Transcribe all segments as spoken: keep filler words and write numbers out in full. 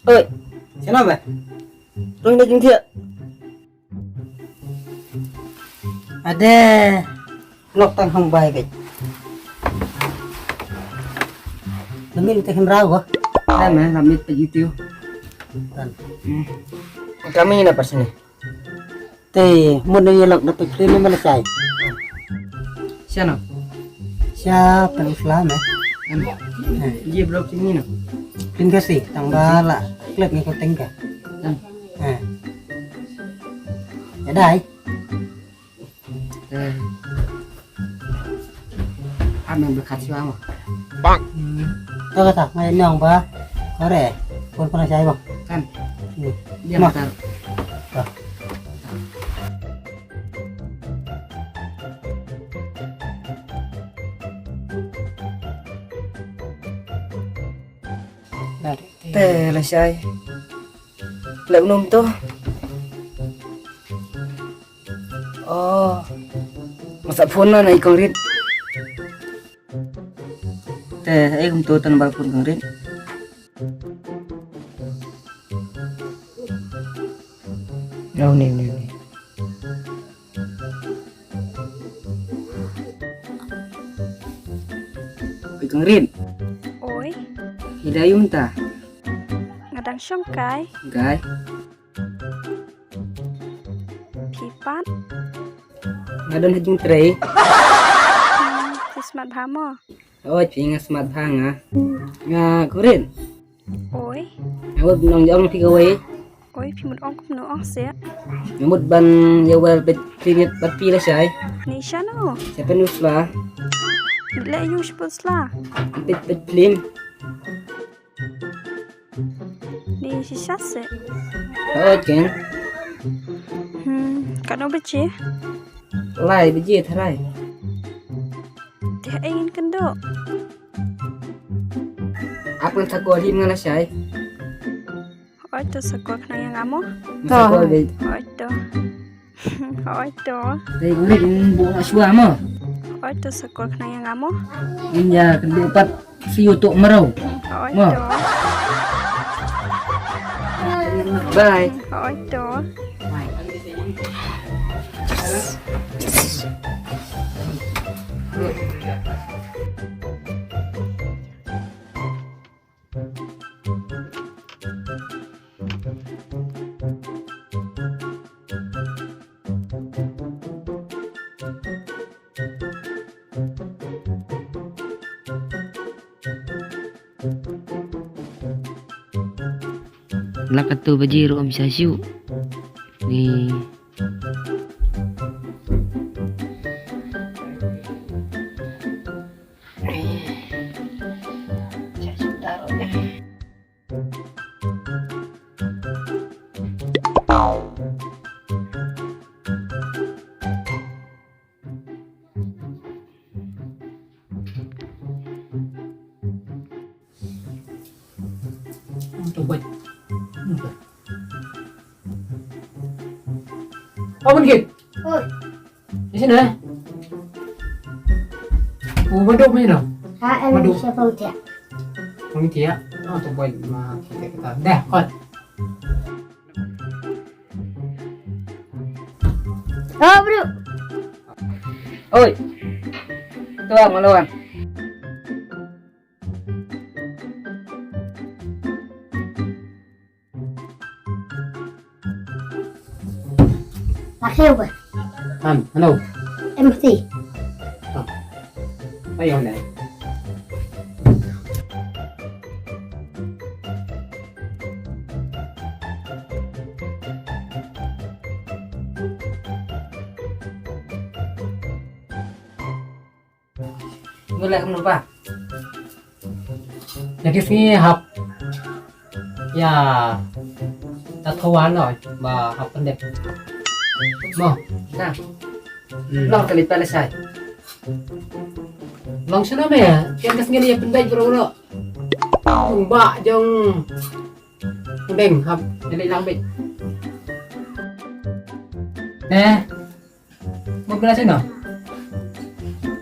Oi, sino ba? Rung na jingthiah. Ade, lok tang hong bai bej. Lamin te kham rau go. Ai me, lamin pe jitiu. Tan. Hmm. Kami na pas ni. Te mun ne lok da pe kri ne mala chai. Siano? Sia pen usla me. Em. Eh. Ye blok sini no. Pin kasi tang bala. Klet ngi ko tengka. Em. Eh. Ya dai. Eh. Ameng berkat siwa mo. Bang. Hmm. Tahu kata ngai nong ba. Ore. Pun pernah saya bang. Kan. Hmm. Dia ma. Matar. Ah. Te la shai. Lep num to. Oh. Masa phone na na i kong rit. Te ai kum to tan bar phone kong rit. Nau ni ni ni. Oi kong rit. Oi. Ida yum ta. Nga dang shong kai. Kai. Phi pat. Nga don ha jingtrei. Hmm, phi smat bha mo? Oi, phi nga smat bha nga. Nga kurin. Oi. Nga mut nong jong phi kawei. Oi, phi mut ong kumno ong se. Nga mut ban ya wel bet phi nget bat phi la shai. Ni shano? Sepen usla. Ni le yu shpul sla. Bet bet plim. Ni shisha se. Oi ken. Hmm, kano baje? Lai baje tharai. Te ai ngin kendo. Ap ngan sakol him ngan la shai. Oi to sakol khnang ïa nga mo. Sakol dei. Oi to. Oi to. Dei guri in bu nga shwa mo. Oi to sakol khnang ïa nga mo. In ya kendo pat si utuk merau. Oi to. Bye. Oi to. La katto baje ruh ym sha shuh. Ni. Open gate. Oi. Di sini. Oh, baduk ni no. Ha, em, baduk. Siapa utia? Panitia. Oh, tu boy ma kita kita. Dah, kot. Oh, bro. Oi. Tuang, maluan. Laki apa? An, ano? M T. Ah. Ayo na. Ngulek menu ba. Jadi sini hap. Ya. Ta thawal no ba hap pendek. Mo. Na. Hmm. Long kali pala sai. Long sana me. Kan kas ngeli pendek bro bro. Jong ba jong. Beng hap. Jadi lang bek. Eh. Mo bela sino?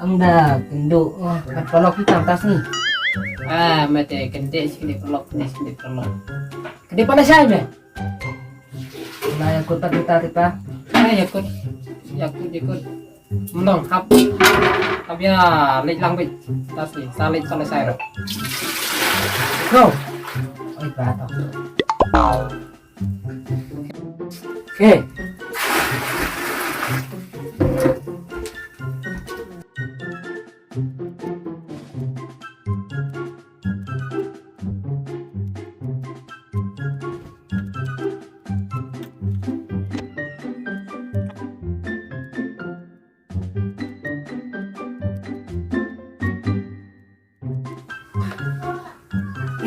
Ang da kendo. Kat palok kita tas ni. Ah, mate, kyndiah shi kyndiah paralok, kyndiah shi kyndiah paralok. Kyndiah pat lashai me. Na ïakut pat kita kita. Ah, ïakut. Ïakut, ïakut. Mlong hap. Hap ïa leit lang beit. Tas ni, sa leit pat lashai ruh. Go. Oi, ba to. Okay.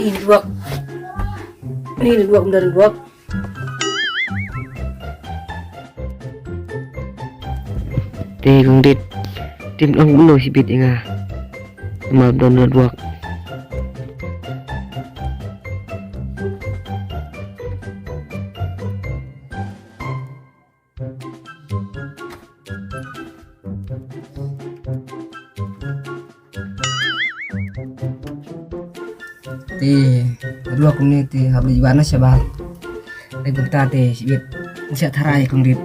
Ni duak. Ni duak, um don duak. Te kong dit. Tim ong no sibit inga. Ma don duak. Te, dua kumne te hap di wan na shabar. Te kumta te sibit. Usia tharai kong dit.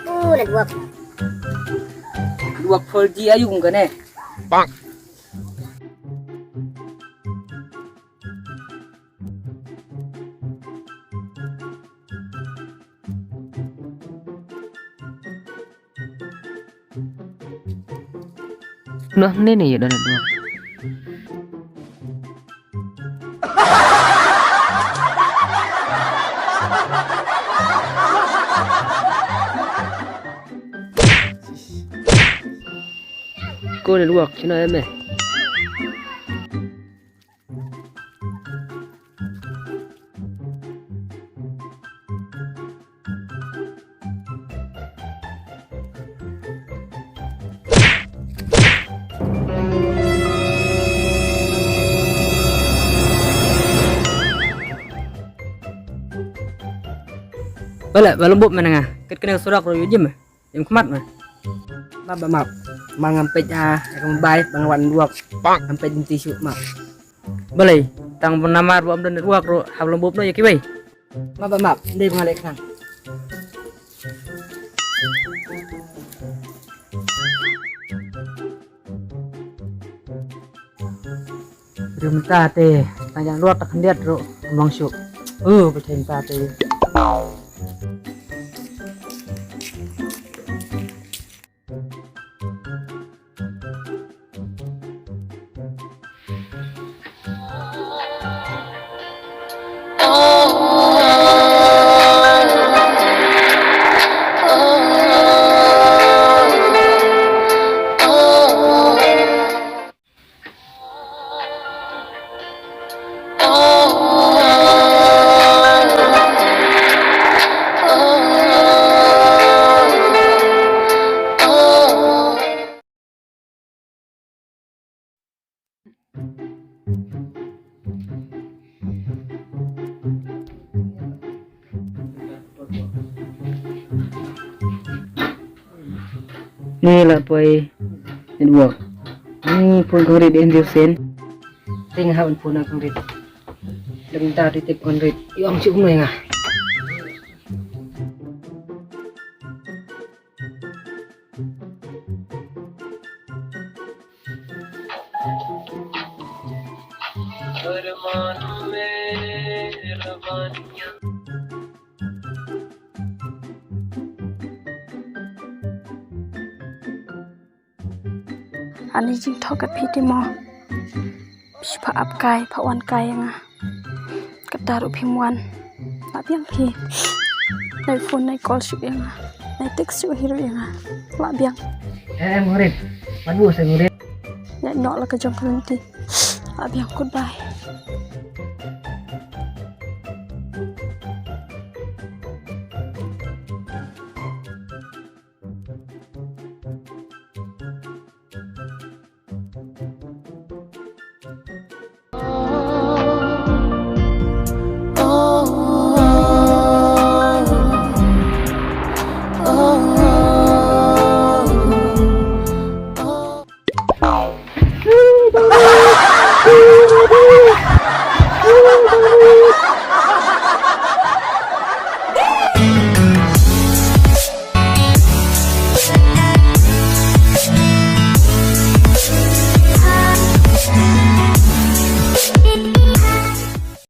Oh, network. Network four G ayu kane. Bang. Noh ne ne ya dana dua. Ko ne dua, sino ya me. Bala, bala bop menanga. Kat kena surak ro yujim. Im khmat ma. Map ba map. Ma ngam peit ha, ka mobile ba nga wan duak. Ngam peit nti shu map. Balei, tang ba namar ba ym don network ruh, hap lem bup noh ïa kiwei. Map ba map, ndei ba nga leh khnang. Briew mynta te, tang jang luat ta khyndiat ruh, ym long shuh. Uh, ba thei mynta te. Ni la poi network. Ni phone kong rit in diu sen. Ting ha un phone kong rit. Dang ta ti tip kong rit. Yong chu kumne nga. Ani jingthok ka phi te mo. Phi pha ap kai, pha wan kai ïa nga. Kata ruh phim wan. La biang phi. Nai phone, nai call shuh ïa nga. Nai text shuh hi ruh ïa nga. La biang. Eh, eh, Muhrim. Manu sa Muhrim. Nai nok la ka jong ka lynti. La biang, goodbye.